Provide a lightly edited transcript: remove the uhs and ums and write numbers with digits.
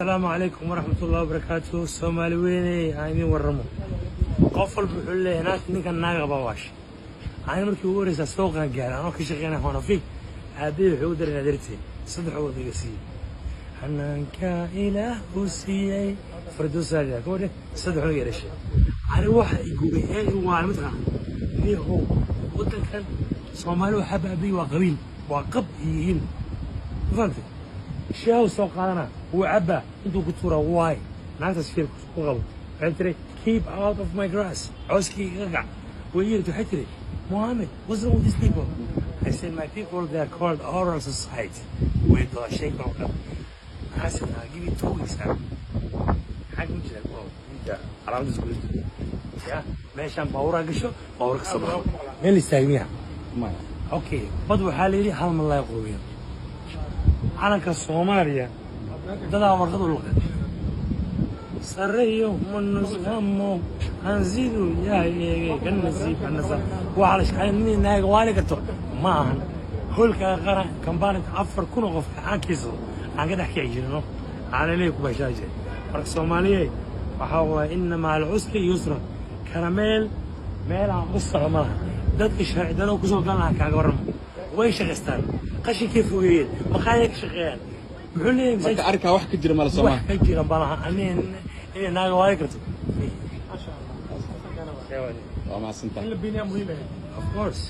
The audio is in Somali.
Asalaamu calaykum waraxmatullahi wabarakaatu. Soomaali weyney, aan idin warramo. Qof walba wuxuu leeyahay naagta ninkan naaga baa waashay. Ani markii ugu horeysaa soo qaangaara, anoo ka shaqeynaya Honafik, aabbahay wuxuu u daray adeertay saddex ugood iga siiyey. Xanaanka Ilaah uu siiyey Firdowsaaliya gabadhe saddex uga dhashay. Ani waxa i gubay ee i waala mataqaana nihow, waddankan Soomaali waxaa baabi'iyey waa qabiil, waa qab iyo il. Ma fahamtay? Shaahu soo qaadana, wuu cabbaa, intuu ku tuuraa. Waay naagtaas fiir ku qabo. Waxay tiri, "Keep out of my grass." Cawskii iga gac way yirti. Waxay tiri, "Mohammed, what's wrong with these people?" I said, "My people, they are called oral society." Way dooshay koo dhan. I said, "I'll give you 2 weeks." Maxaa ku jira inta calaamadaas kula jiro ya meeshaan baabuuraa gasho, baabuur ka soo baxo, meel istaagmiya. Okay, bad waxaa la yidhi hal malay qurubiyo. Calanka Soomaaliya dadaa warqad u luqay. Sarreeyo manusqamo hansidu yahay eegay ka nasiib anasa. Waxaa la shaqeyn nin naaga waali karto ma ahan. Hoolka qaran Kampala 4,000 oo qof aan kiisado, aan ka dhex kici jirno, aan leey ku bashaa jiray. Marka Soomaaliyeed, waxaa waaye inna maca alcusri yusra. Kala meel meel aan u soco ma laha. Dadka sharci darro kusoo galan lahaa kaaga warramo. Way shaqaystaan, qashinkay fogeeyeen, maqaayay ka shaqeeyaan. Muxuu leeyahay Marka masaajid? Arrinkaa wax ka jira mala Soomaa? Wax ka jira malaha. Aniga inay naaga waali karto. Waa mahadsantahay. Of course.